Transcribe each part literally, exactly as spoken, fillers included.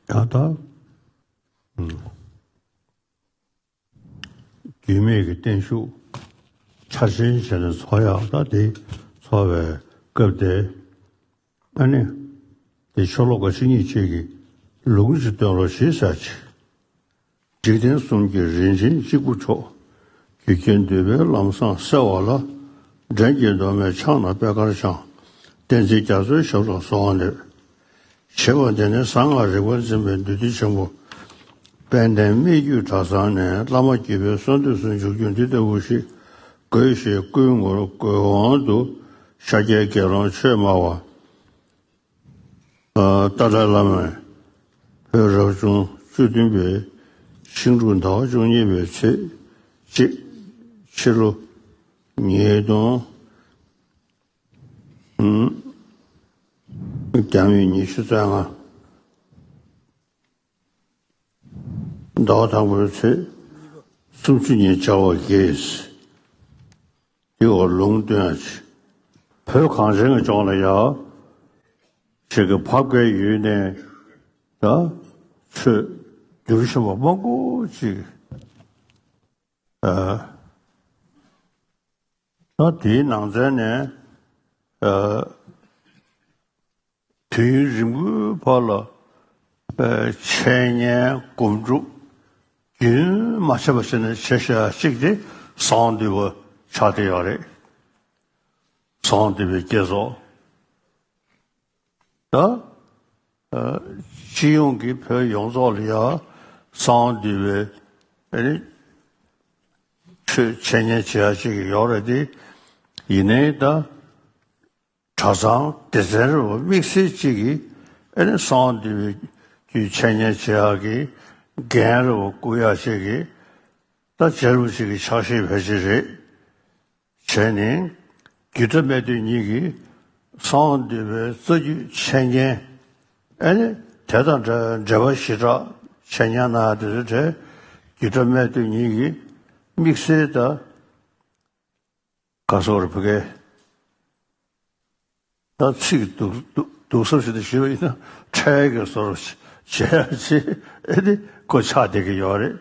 ཡང་ད། རྒྱུད་སྨད་ཀྱི་བརྟན་བཞུགས་འཆར་ཅན་བྱས་ནས་འཚོགས་ཡག་ད་དེ་འཚོགས་པའི་སྐབས་དེ། ཨ་ནི། དེ་ཤོ་ལོ་ཀ་གཅིག་གཉིས་བཅས་ཀྱི་ལུང་ཅིག་སྟོན་རོགས་ཞེས་ཟེར་ཅིག་འཇིག་རྟེན་གསུམ་གྱི་རིན་ཆེན་གཅིག་པུ་མཆོག་རྒྱུད་ཀྱི་འདུས་པའི་ལམ་བཟང་གསལ་བ་ལ། འགྲན་གྱི་མདོ་སྨད་ཕྱག་ན་པད་དཀར་འཆང་། བསྟན་འཛིན་རྒྱ་མཚོའི་ཞབས་ལ་གསོལ་བ་འདེབས། ཞེས་པ་འདི་ནི་གསང་སྔགས་རིག་པ་འཛིན་པའི་འདུས་སྡེ་ཆེན་པོ་དཔལ་ལྡན་སྨད་རྒྱུད་གྲྭ་ཚང་ནས་བླ་མ་བརྒྱུད་པའི་གསོལ་འདེབས་སུ་འཇུག་རྒྱུ་འདི་ལྟ་བུ་ཞིག་དགོས་ཞེས་བསྐུལ་ངོར་དགོས་དབང་དུ་ཤཱཀྱའི་དགེ་སློང་ཆོས་སྨྲ་བ། ཨ། ཏཱ་ལའི་བླ་མས་བོད་རབ་བྱུང་བཅུ་བདུན་པའི་ཤིང་འབྲུག་ཟླ་བ་བཅུ་གཉིས་པའི་ཚེས་གཅིག་ཕྱི་ལོ་ཉིས་སྟོང་། ཨུམ། རྒྱ་མིའི་ཉི་ཤུ་རྩ་ལྔ། ཟླ་བ་དང་པོའི་ཚེས་སུམ་ཅུ་ཉིན་བྱ་བ་གིས། འདི་བ་ལུང་སྟོན་ཡ་ཆེ། བོད་གངས་ཅན་གྱི་ལྗོངས་ལ་ཡ། ཞིག་གི་བབ་ཀའི་ཡུལ་ནས་ད་ཆོས་བསྒྱུར་བཞིན་པ་མང་པོ་ཅིག་ཨ། ད་དེའི་ནང་ཚན་ནས། ཨ། དུས་ཡུན་རིང་པོའི་བར་ལ། ཨ། འཆད་ཉན་སྒོམ་སྒྲུབ་རྒྱུན་མ་ཆད་པ་བྱས་ནས་བྱས་བཞག་ཅིག་དེ་གསང་བ་འདུས་པ་ཆགས་བསྡད་ཡོད་རེད། གསང་བ་འདུས་པའི་བསྐྱེད་རྫོགས། ད། ཨ། སྤྱི་ཡོངས་ཀྱི་བོད་ཡོངས་རྫོགས་ལ་ཡང་གསང་བ་འདུས་པའི་ཨ་ནི་ཆོས་འཆད་ཉན་བྱེད་ཡ་ཅིག་ཡོད་རེད་དེ། ཡིན་ནའི་ད་གྲྭ་ཚང་སྡེ་ཚན་རེ་བ་དམིགས་བསལ་ཅིག་གིས་ཨ་ནི་གསང་བ་འདུས་པའི་རྒྱུད་འཆད་ཉན་བྱེད་ཡ་གི་འགན་རེ་བ་བསྐུར་ཡ་ཅིག་གི་ད་རྗེ་རིན་པོ་ཆེ་གི་ཕྱག་བཞེས་ཕལ་ཆེར་རེད། བྱས་ནས་རྒྱུད་གྲྭ་སྨད་སྟོད་གཉིས་ཀྱི་གསང་བ་འདུས་པའི་རྩ་རྒྱུད་འཆད་ཉན། ཨ་ནི་དེ་དང་འབྲེལ་འབྲེལ་བ་ཞེ་དྲག་འཆད་ཉན་གནང་ཡ་དེ་ཚོའི་གྲས་རྒྱུད་གྲྭ་སྨད་སྟོད་གཉིས་ཀྱིས་དམིགས་བསལ་ད་ག་སོགས་རེ་བུ་གའི་ད་ཚིག་སྡུག་སྡུག་སྡུག་སོ་ཞིག་ཏུ་ཞུས་པ་ཡིན་ན་འཕྲལ་གྱི་སོར་བྱས་ཡ་ཅིག་ཨ་ནི་ཁོ་ཆགས་བསྡད་ཀྱི་ཡོད་རེད།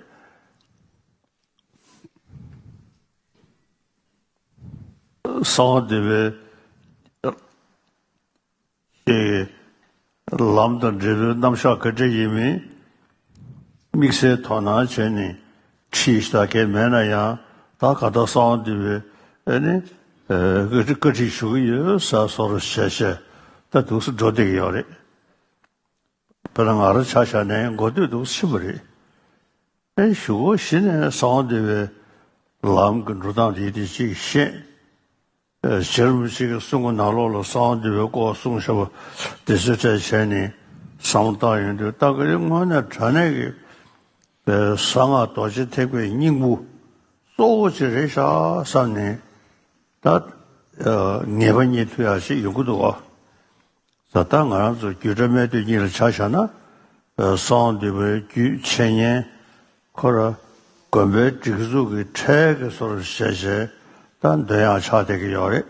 གསང་བ་འདུས་པའི་ལམ་དང་འབྲས་བུའི་རྣམ་གཞག་ག་འདྲ་ཡིན་མིན་དམིགས་བསལ་དོ་སྣང་བྱས་ནས་ཁྲིད་ཞིག་གས་མེད་ན་ཡང་ད་ག་ད་གསང་བ་འདུས་པའི་ཨ་ནི་བཀའ་ཁྲིད་བཀའ་ཁྲིད་ཞུ་གི་ཡོད་ས་སོར་བྱས་བྱས་ད་འདུག་སེ་འགྲོ་བསྡད་ཀྱི་ཡོད་རེད། དཔེར་ན་ང་རང་ཆ་བཞག་ནས་འགོ་སྟོད་འདུག་སེ་ཕྱིན་པ་རེད། ཨེ་གཞུག་གུ་གཞི་ནས་གསང་བ་འདུས་པའི་ལམ་གྱི་འགྲོ་སྟངས་དེ་དེ་ཅིག་ཤེས། ཨེ་རྗེ་རིན་པོ་ཆེ་གི་གསུང་གི་ནང་ལོགས་ལ་གསང་བ་འདུས་པའི་སྐོར་གསུངས་བཞག་པ་དེ་ཚོའི་གྲས་བྱས་ནས་བསམ་བློ་བཏང་ཡོང་དུས་ད་ག་རེ་དངོས་གནས་དྲང་གནས་ཀྱི་ཨེ་གསང་སྔགས་རྡོ་རྗེ་ཐེག་པའི་སྙིང་པོ་གཙོ་བོ་ཅིག་རེད་ཤག་བསམ་ནས་ད་ཨེ་ངེས་པ་རྙེད་ཐུབ་ཡག་ཅིག་ཡོང་གི་འདུག་བ། ད་ལྟ་ང་རང་ཚོ་རྒྱུད་གྲྭ་སྨད་སྟོད་གཉིས་ལ་ཆ་བཞག་ན། ཨ། གསང་བ་འདུས་པའི་རྒྱུད་འཆད་ཉན་ཁོ་ར་དགོན་པའི་སྒྲིག་འཛུགས་ཀྱི་ཁྲལ་གྱི་སོར་བཞག་བྱས་ད་འདོན་ཡག་ཆགས་བསྡད་ཀྱི་ཡོད་རེད།